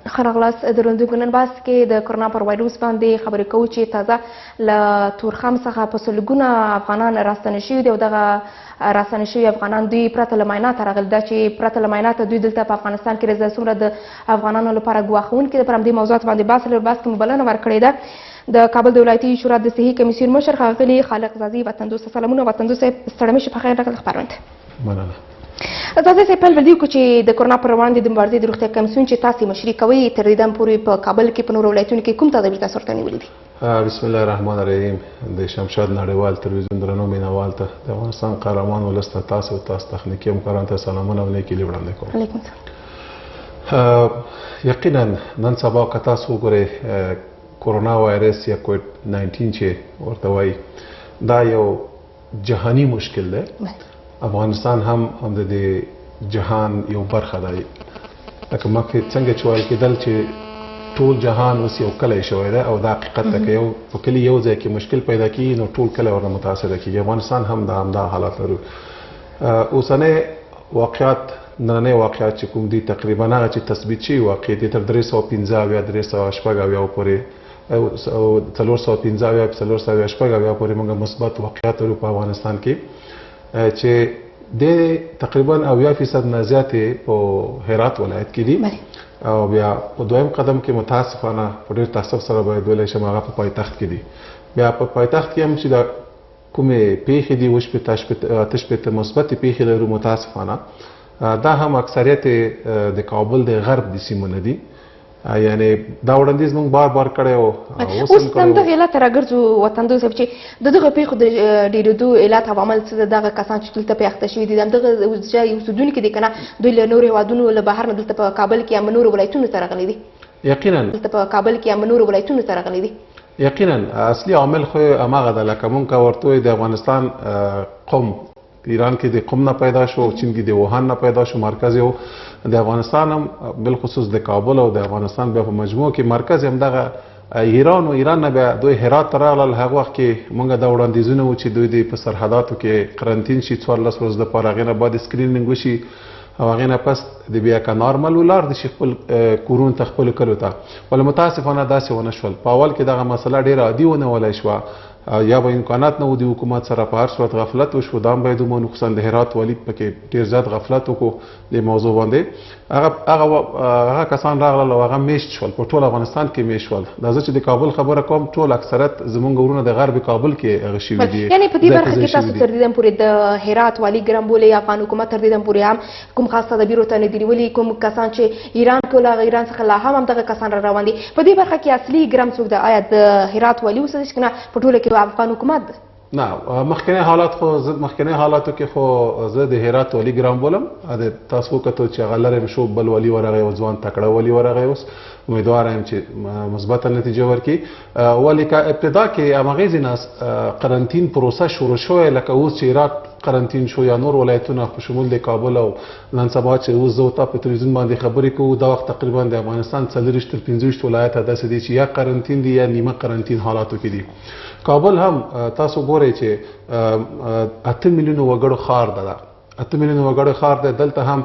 ښه راغلاست درندونکو. نن بحث کې د کرونا پر وایروس باندې خبرې کوو چې تازه له تورخم څخه په سلګونه افغانان راستانه شوي دي او دغه راستانه شوي افغانان دوی پرته له معایناته راغلي. دا چې پرته له معایناته دوی دلته په افغانستان کې راځي څومره د افغانانو لپاره ګواښوونکي ده، پر همدې موضوعات باندې بحث لرو. بحث کې مو بلنه ورکړې ده د کابل د ولایتي شورا د صحي کمیسیون مشر ښاغلي خالق ځاځي وطندوست. سلامونه وطندوست صاحب، ستړی مه شي، په خیر راغلي خپرونې ته. مننه. ځاځی صاحب، پیل به دې وکړو چې د کرونا پر وړاندې د مبارزې د روغتیا کمیسیون چې تاسې مشري کوئ، تر دې دم پورې په کابل کې په نورو ولایتونو کې کوم تدابیر تاسو ورته نیولي دي؟ بسم الله الرحمن الرحیم. د شمشاد نړیوال تلویزیون درنو مینوال ته، د افغانستان قهرمان ولس ته، تاسو او تاسو تخنیکي همکارانو ته سلامونه او نیکې هیلې وړاندې کوم. علیکم سلام. یقینا نن سبا که تاسو وګورئ، کرونا وایرس یا کوویډ 19 چې ورته وایي، دا یو جهاني مشکل دی. افغانستان هم د دې جهان یو برخه ده. لکه مخکې څنګه چې ویل کېدل چې ټول جهان اوس یو کلی شوی دی، او دا حقیقت ده که یو په کلي یو ځای کې مشکل پیدا کیږي نو ټول کلی ورنه متاثره کیږي. افغانستان هم دا همدا حالات لرو. اوسنی واقعیت، نننی واقعیت چې کوم دي، تقریبا هغه چې تثبیت شوي واقع دي، تر 375، 376 پورې او 475، 476 پورې موږ مثبت واقعیت لرو په افغانستان کې، چې د تقریبا 70% نه زیاتې په هرات ولایت کې دي. او بیا په دویم قدم کې متاسفانه په ډېر تاسف سره باید ویلی شم هغه په پایتخت کې دي. بیا په پایتخت کې هم چې دا کومې پیښې دي، 67، 68 مثبتې پیښې لرو، متاسفانه دا هم اکثریت د کابل د غرب د سیمو نه دي. یعنی دا وړاندیز موږ بار بار کړی او اوس هم دغه علت ته راګرځو وطندوست صاحب، چې د دغه پیښو د ډېرېدو علت او عامل څه ده؟ دغه کسان چې دلته پرې اخته شوي دي، همدغه ځای اوسېدونکي دي که نه دوی له نورو هېوادونو له بهر نه دلته په کابل کې یا نورو ولایتونو ته راغلي دي؟ یقینا دلته په کابل کې یا نورو ولایتونو ته راغلي دي. یقینا اصلي عامل خو هماغه ده، لکه مونږ که ورته وایو د افغانستان قوم ایران کې د قم نه پیدا شو، چین کې د ووهان نه پیدا شو، مرکز یو د افغانستان هم بالخصوص د کابل او د افغانستان بیا په مجموع کې مرکز هم دغه ایران و. ایران نه بیا دوی هرات ته راغلل. هغه وخت کې مونږ دا وړاندیزونه وو چې دوی د په سرحداتو کې قرنطین شي 14 ورځې لپاره، هغې نه بعد screening وشي او هغې نه پس د بیا که نارمل ولاړ دي شي خپل کورونو ته، خپلو کلیو ته. ولې متاسفانه داسې ونه شول. په اول کې دغه مسله ډېره عادي ونیولی شوه، یا به امکانات نه وو د حکومت سره، په هر صورت غفلت وشو، دا هم باید ومنو. خصوصا د هرات والي پکې ډېر زیات غفلت وکړو دې موضوع باندې. هغه هغه هغه کسان راغلل او هغه میشت شول، په ټول افغانستان کې میشت شول. دا زه چې د کابل خبره کوم، ټول اکثریت زمونږ ورونه د غرب کابل کې هغه شوي دي. یعنی په دې برخه کې تاسو تر دې دم پورې د هرات والي ګرم بولئ، افغان حکومت تر دې دم پورې هم کوم خاص تدابیر ورته نه دي نیولي؟ کوم کسان چې ایران کې ول، هغه ایران څخه لا هم همدغه کسان را روان دي. په دې برخه کې اصلي ګرم څوک ده؟ آیا د هرات والي اوسېدی چې که نه په ټوله کې افغان حکومت ده؟ نه، مخکنی حالات خو زه مخکنی حالاتو کې خو زه د هرات والي ګرام بولم. د تاسو وکتل چې هغه لرې شو، بل والي ورغی، یو ځوان تکړه والي ورغی، اوس امیدوار یم چې مثبته نتیجه ورکړي. ولې که ابتدا کې همغې ځای نه قرنطین پروسه شروع شوې، لکه اوس چې هرات قرنطین شو یا نور ولایتونه په شمول د کابل، او نن سبا چې اوس زه او تا په تلویزیون باندې خبرې کوو، دا وخت تقریبا د افغانستان 24 تر 25 ولایته داسې دي چې یا قرنطین دي یا نیمه قرنطین حالاتو کې دي. کابل هم تاسو ګورئ چې 8 میلیونه وګړو ښار ده، 8 میلیونه وګړو ښار ده. دلته هم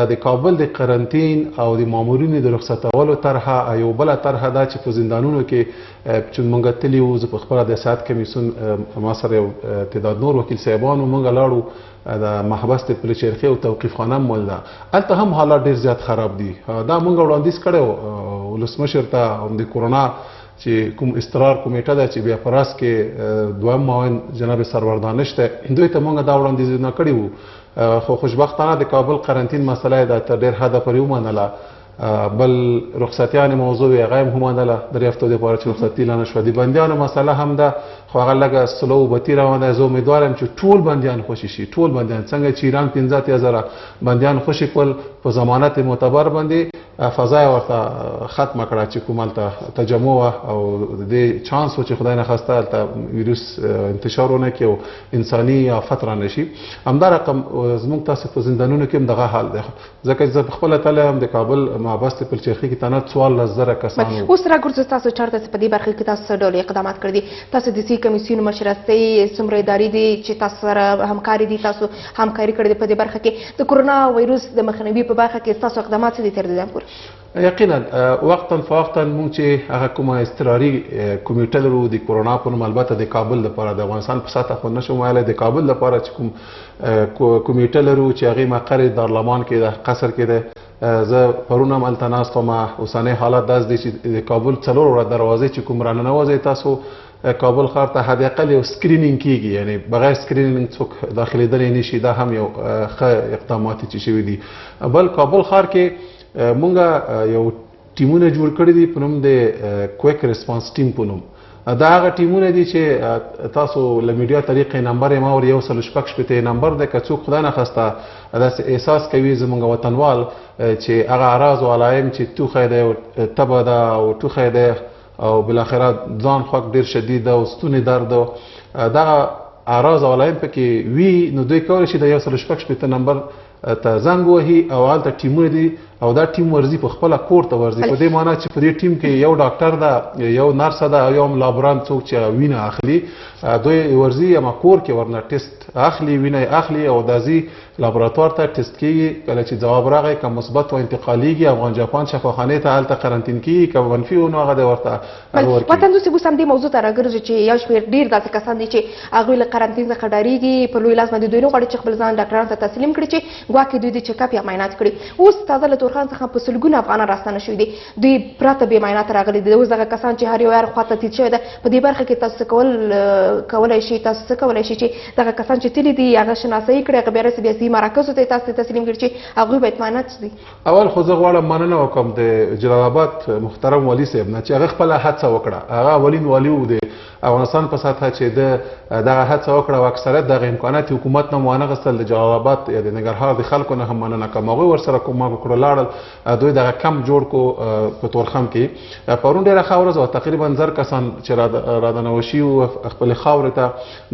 د کابل د قرنطین او د مامورینو د رخصتولو طرحه یو بله طرحه ده چې په زندانونو کې چې مونږ تللي وو، زه په خپله د صحت کمیسیون، ما سره یو تعداد نور وکیل صاحبان وو، مونږ لاړو د محبس د پل چرخي او توقیفخانه هم ولده، هلته هم حالات ډېر زیات خراب دي. دا مونږ وړاندیز کړی ولسمشر ته، هم د کرونا چې کوم اضطرار کمیټه ده چې بیا په راس کې دویم معاون جناب سرور دانش دی، دوی ته مونږ دا وړاندیزونه کړي وو. خو خوشبختانه د کابل قرنطین مسله یې دا تر ډېر حده پورې ومنله. بل رخصتیانې موضوع وي، هغه هم ومنله، 3 هفتو دپاره چې رخصتي لا نه شوه. د بندیانو مسله هم ده، خو هغه لږه سلو بتی روانه ده. زه امیدوار یم چې ټول بندیان خوشي شي، ټول بندیان، څنګه چې ایران 85,000 بندیان خوشي کړل په ضمانت معتبر باندې، فضا یې ورته ختمه کړه چې کوم هلته تجمع وه او د دې چانس و چې خدای نخواسته هلته ویروس انتشار ونه کړي او انساني آفت را نه شي. همدا رقم زموږ تاسو په زندانونو کې هم دغه حال دی، ځکه چې زه په خپله تللی یم د کابل محبس ته پلچرخي کې تنه 14,000 کسان وو. اوس راګرځو تاسو چارته چې په دې برخه کې تاسو څه ډول اقدامات کړي دي؟ تاسو د سي کمیسیون مشر یاستئ، څومره ادارې دي چې تاسو سره همکاري دي، تاسو همکاري کړې ده په دې برخه کې؟ د کرونا ویروس د مخنیوي په برخه کې تاسو اقدامات څه دي تر دې دمه پورې؟ یقینا وقتا فوقتا موږ چې هغه کومه اضطراري کمیټه لرو د کرونا په نوم، البته د کابل لپاره، د افغانستان په سطح خو نشم ویلی، د کابل لپاره چې کوم کمیټه لرو چې هغې مقر دارلامان کې ده، قصر کې ده. زه پرون هم هلته ناست وم. اوسنی حالت داسې دی چې د کابل 4 وړه دروازې چې کوم راننوځئ تاسو کابل ښار ته، حد اقل یو screening کیږي، یعنی بغیر screening څوک داخلېدلی نشي. دا هم یو ښه اقدامات چې شوي دي. بل کابل ښار کې مونږ یو ټیمونه جوړ کړي دي په نوم د quick response team په نوم. دا هغه ټیمونه دي چې تاسو له میډیا طریقې نمبر یې ما ور 166 نمبر دی. که څوک خدای نخواسته داسې احساس کوي زمونږ وطنوال چې هغه اعراض او علایم چې توخی دی او تبه ده او ټوخی دی او بالاخره ځان خوږ ډېر شدید ده او ستوني درد، دغه اعراض او علایم پکې وي، نو دوی کولی شي د 166 نمبر ته زنګ وهي او هلته ټیمونه دي او دا ټیم ورځي په خپله کور ته ورځي. په دې معنا چې په دې ټیم کې یو ډاکټر ده، یو نرسه ده او یو هم لابران څوک چې وینه اخلي. دوی ورځي اما کور کې ورنه ټیسټ اخلي، وینه یې اخلي او دازي لابراتوار ته ټیسټ کیږي. کله چې ځواب راغی که مثبت و انتقالیږي افغان جاپان شفاخانې ته، هلته قرنطین کیږي، که منفي و نو هغه دی ورته ورکوي. وطن دوست اوس همدې موضوع ته راګرځو چې یو شمېر ډېر داسې کسان دي چې هغوی له قرنطین څخه ډارېږي، په لوی لاس باندې دوی نه غواړي چې خپل ځان ډاکټرانو ته تسلیم کړي چې ګواکې دوی د چک اپ یا معاینات کړي. اوس تازه له تورخم څخه په سلګونه افغانان راستانه شوي دي، دوی پرته بې معاینات راغلي دي. اوس دغه کسان چې هر یو هر خوا ته تیت شوی ده، په دې برخه کې تاسو څه کولای شئ؟ تاسو څه کولای شئ چې دغه کسان چې تللي دي هغه شناسایي کړي، هغه بیا راسي بیا صحي مراکزو ته تاسو تسلیم کړي چې هغوی باید معاینات شي؟ اول خو زه غواړم مننه وکړم د جلال آباد محترم والي صاحب نه چې هغه خپله هڅه وکړه. هغه اولین والي و د افغانستان په سطح چې ده دغه هڅه وکړه او اکثریت دغه امکانات حکومت نه وانه غوښتل. د جلال آباد یا د ننګرهار د خلکو نه هم مننه کوم، هغوی ورسره کومک وکړو، لاړل دوی دغه کمپ جوړ کړو په تورخم کې. پرون ډېره ښه ورځ وه، تقریبا 1000 کسان چې رادننه شوي وو خپلې خاورې ته،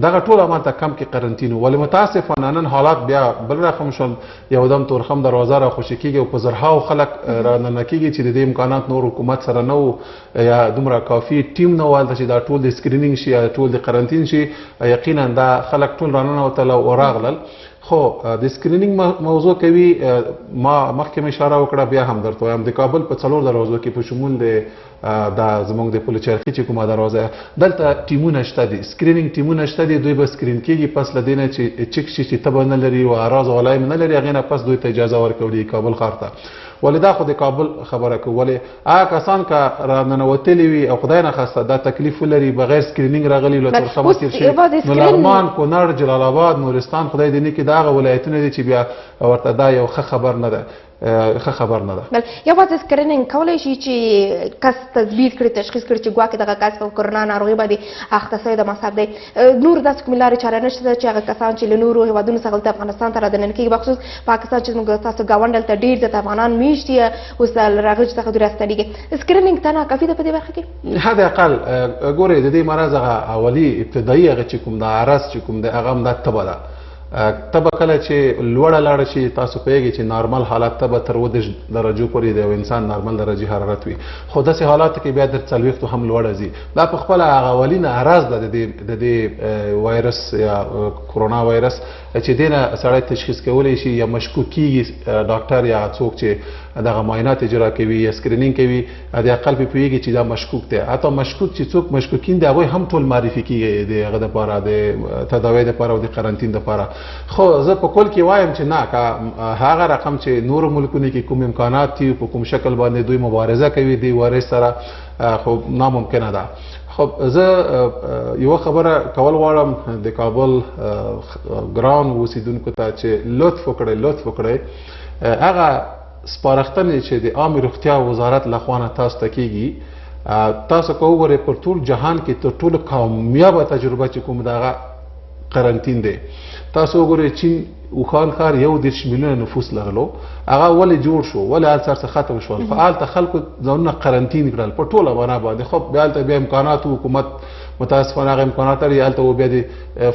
دغه ټول همالته کمپ کې قرنطین وو. ولې متاسفانه نن حالات بیا بل رقم شول، یو دم تورخم دروازه را خوشې کېږي او په زرهاو خلک راننه کېږي چې د دې امکانات نور حکومت سره نه وو یا دومره کافي ټیم نه و هلته چې دا ټول د screening شي یا ټول د قرنطین شي. یقینا دا خلک ټول راننوتل او راغلل. خو د screening موضوع کوي، ما مخکې مې اشاره وکړه، بیا هم درته وایم د کابل په 4 دروازو کې په شمول د دا زموږ د پل چرخي چې کومه دروازه دلته ټیمونه شته دي، screening ټیمونه شته دي، دوی به screen کېږي. پس له دې نه چې چک شي چې تبه نه لري او اعراض او علایم نه لري، هغې نه پس دوی ته اجازه ورکولي کابل ښار ته. ولې دا خو د کابل خبره کوو، ولې هغه کسان که راننوتلي وي او خدای نخواسته دا تکلیف ولري بغیر screening راغلي له تورخمه تېر شوي، نو لغمان، کونړ، جلال آباد، نورستان، خدای دې نه کړي دا هغه ولایتونه دي چې بیا ورته دا یو ښه خبر نه ده، ښه خبر نه ده. بله، یوازې screening کولی شي چې کس تثبیت کړي، تشخیص کړي چې ګواکې دغه کس په کرونا ناروغي باندې اخته شوی ده، مصاب دی. نور داسې کومې لارې چارې نشته چې هغه کسان چې له نورو هېوادونو څخه دلته افغانستان ته رادننه کېږي، بخصوص پاکستان چې زموږ تاسو ګاونډ دلته ډېر زیات افغانان مېشت دي، اوس له راغلي څخه دوی راستنېږي، screening تنها کافي ده په دې برخه کې؟ حد اقل ګورئ د دې مرض هغه اولي ابتدایي هغه چې کوم د عرض چې کوم دی هغه هم دا تبه ده. تبه کله چې لوړه لاړه شي تاسو پوهېږئ چې نارمل حالت تبه تر 37 درجو پورې د یو انسان نارمل درجې حرارت وي، خو داسې حالاتو کې بیا تر 40 هم لوړه ځي. دا په خپله هغه اولینه عرض ده د دې وایرس یا کرونا وایرس چې دې نه سړی تشخیص کولی شي یا مشکوک کېږي ډاکټر یا څوک چې دغه معاینات اجرا کوي یا screening کوي، د اقل پرې پوهېږي چې دا مشکوک دی. حتی مشکوک چې څوک مشکوکین دي هغوی هم ټول معرفي کېږي د هغه دپاره، د تداوۍ دپاره او د قرنطین دپاره. خو زه په کل کې وایم چې نه، که هغه رقم چې نورو ملکونو کې کوم امکانات دي په کوم شکل باندې دوی مبارزه کوي د وایرس سره، خو ناممکنه ده. خب زه یوه خبره کول غواړم د کابل ګران اوسیدونکو ته چې لطف وکړئ، لطف وکړئ، هغه سپارښتنې چې د عامې روغتیا وزارت له خوا نه تاسو ته کېږي، تاسو که وګورئ پر ټول جهان کې تر ټولو کامیابه تجربه چې کوم ده هغه قرنطین دی. تاسو وګورئ چین ووهان ښار 31 میلیونه نفوس لرلو، هغه ولې جوړ شو، ولې هلته هر څه ختم شول؟ خو هلته خلکو ځانونه قرنطین کړل په ټوله معنا باندې. خو بیا هلته بیا امکانات حکومت متاسفانه هغه امکانات لري، هلته و بیا د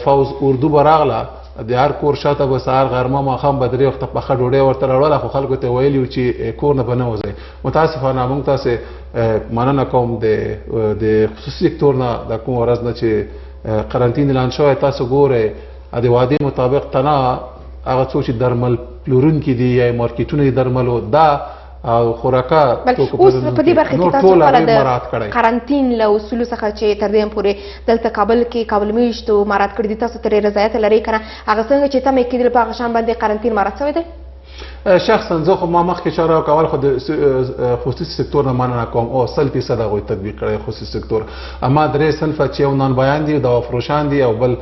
فوځ اردو به راغله، د هر کور شاته به سهار غرمه ماښام به 3 وخته پخه ډوډۍ ورته راوړله، خو خلکو ته ویلي وو چې کور نه به نه وځئ. متاسفانه موږ تاسې مننه کوم د خصوصي سکتور نه، د کوم ورځ نه چې قرنطین اعلان شوی، تاسو ګورئ د وعدې مطابق تنها هغه څوک چې درمل پلورونکي دي یا مارکیټونه دي درملو، دا او خوراکه توکو اوس په دې برخه کې تاسو خپله د قرنطین له اصولو څخه چې تر دې پورې دلته کابل کې کابل میشتو مراعات کړي دي، تاسو ترې رضایت لرئ که نه؟ هغه څنګه چې تمه کېدل په هغه شان باندې قرنطین مراعات شوی دی؟ شخصا زه خو ما مخکې اشاره وکړه، اول خو د خصوصي سکتور نه مننه کوم او 100% هغوی تطبیق کړی خصوصي سکتور. اما درې صنفه چې یو نانوایان دي، دوا فروشان دي او بل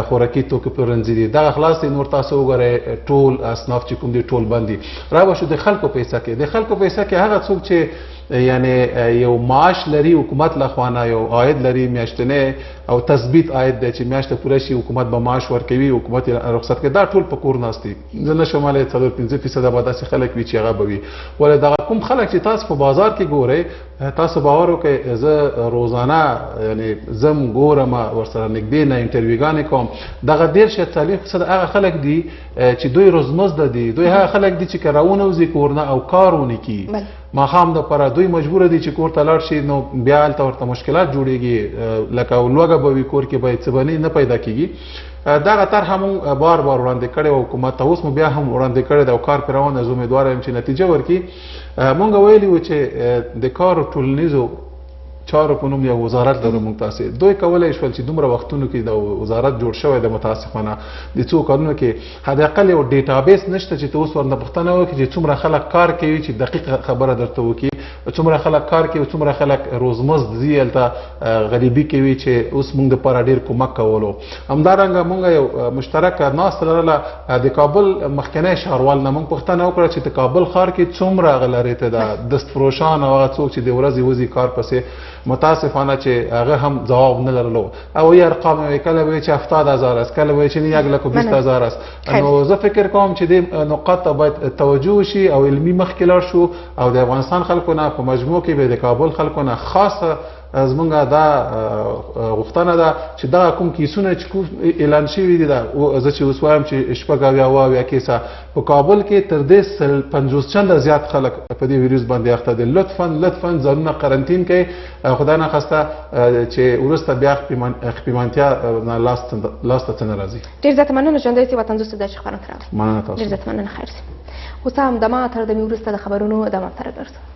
خوراکي توکي پلورنځي دي، دغه خلاص دي. نور تاسو وګورئ ټول اصناف چې کوم دي ټول بند دي. را به شو د خلکو په حصه کې، د خلکو په حصه کې هغه څوک چې یعنی یو معاش لري حکومت له خوا نه، یو عاید لري میاشتنی او تثبیت عاید دی چې میاشت پوره شي حکومت به معاش ورکوي، حکومت یې رخصت کوي، دا ټول په کور ناست دي. زه نه شم ویلی 4-5% به داسې خلک وي چې هغه به وي، ولې دغه کوم خلک چې تاسو په بازار کې ګورئ، تاسو باور وکړئ زه روزانه یعنی زم ګورم ورسره نږدې نه انټرویوګانې کوم، دغه 30-40% هغه خلک دي چې دوی روزمزده دي، دوی هغه خلک دي چې که راونه وځي کور نه او کار ونه کړي ماښام دپاره دوی مجبور دي چې کور ته لاړ شي، نو بیا هلته ورته مشکلات جوړیږي، لکه لوږه به وي کور کې به یې څه به نه پیدا کېږي. دغه طرحه موږ بار بار وړاندې کړې وه حکومت ته، اوس مو بیا هم وړاندې کړې ده او کار پرې روان دی. زه امیدوار یم چې نتیجه ورکړي. موږ ویلي وو چې د کار ټولنیزو چارو په نوم یو وزارت لرو موږ تاسې، دوی کولی شول چې دومره وختونو کې دا وزارت جوړ شوی دی، متاسفانه د څو کلونو کې حد اقل یو database نشته چې ته اوس ورنه پوښتنه وکړي چې څومره خلک کار کوي، چې دقیقه خبره درته وکړي څومره خلک کار کوي، څومره خلک روزمزد ځي هلته غریبي کوي، چې اوس موږ دپاره ډېر کومک کولو. همدارنګه موږ یو مشترکه ناسته لرله د کابل مخکنی ښاروال نه موږ پوښتنه وکړه چې د کابل ښار کې څومره هغه لرې ته ده دستفروشان او هغه څوک چې د ورځې وځي کار پسې، متاسفانه چې هغه هم ځواب نه لرلو او یې ارقام یې کله وایي چې 70,000 است، کله وایي چې 120,000 است. نو زه فکر کوم چې دې نقاط ته باید توجه وشي او علمي مخکې لاړ شو او د افغانستان خلکو نه په مجموع کې به د کابل خلکو نه خاصه زمونږ دا غوښتنه ده چې دغه کوم کیسونه چې کوم اعلان شوي دي، دا زه چې اوس وایم چې 76 کیسه په کابل کې تر دې 50 چنده زیات خلک په دې ویروس باندې اخته دي. لطفا لطفا ځانونه قرنطین کړئ، خدای نخواسته چې وروسته بیا خپېمانتیا لاسته څه نه راځي. ډېر زیاته مننه، ژوندی اوسئ وطن دوست، داسې خپرونه راغله. مننه تاسو. ډېر زیاته مننه، خیر اوسئ. اوس هم دمه تر دمې وروسته د خبرونو دوام ته راګرځو.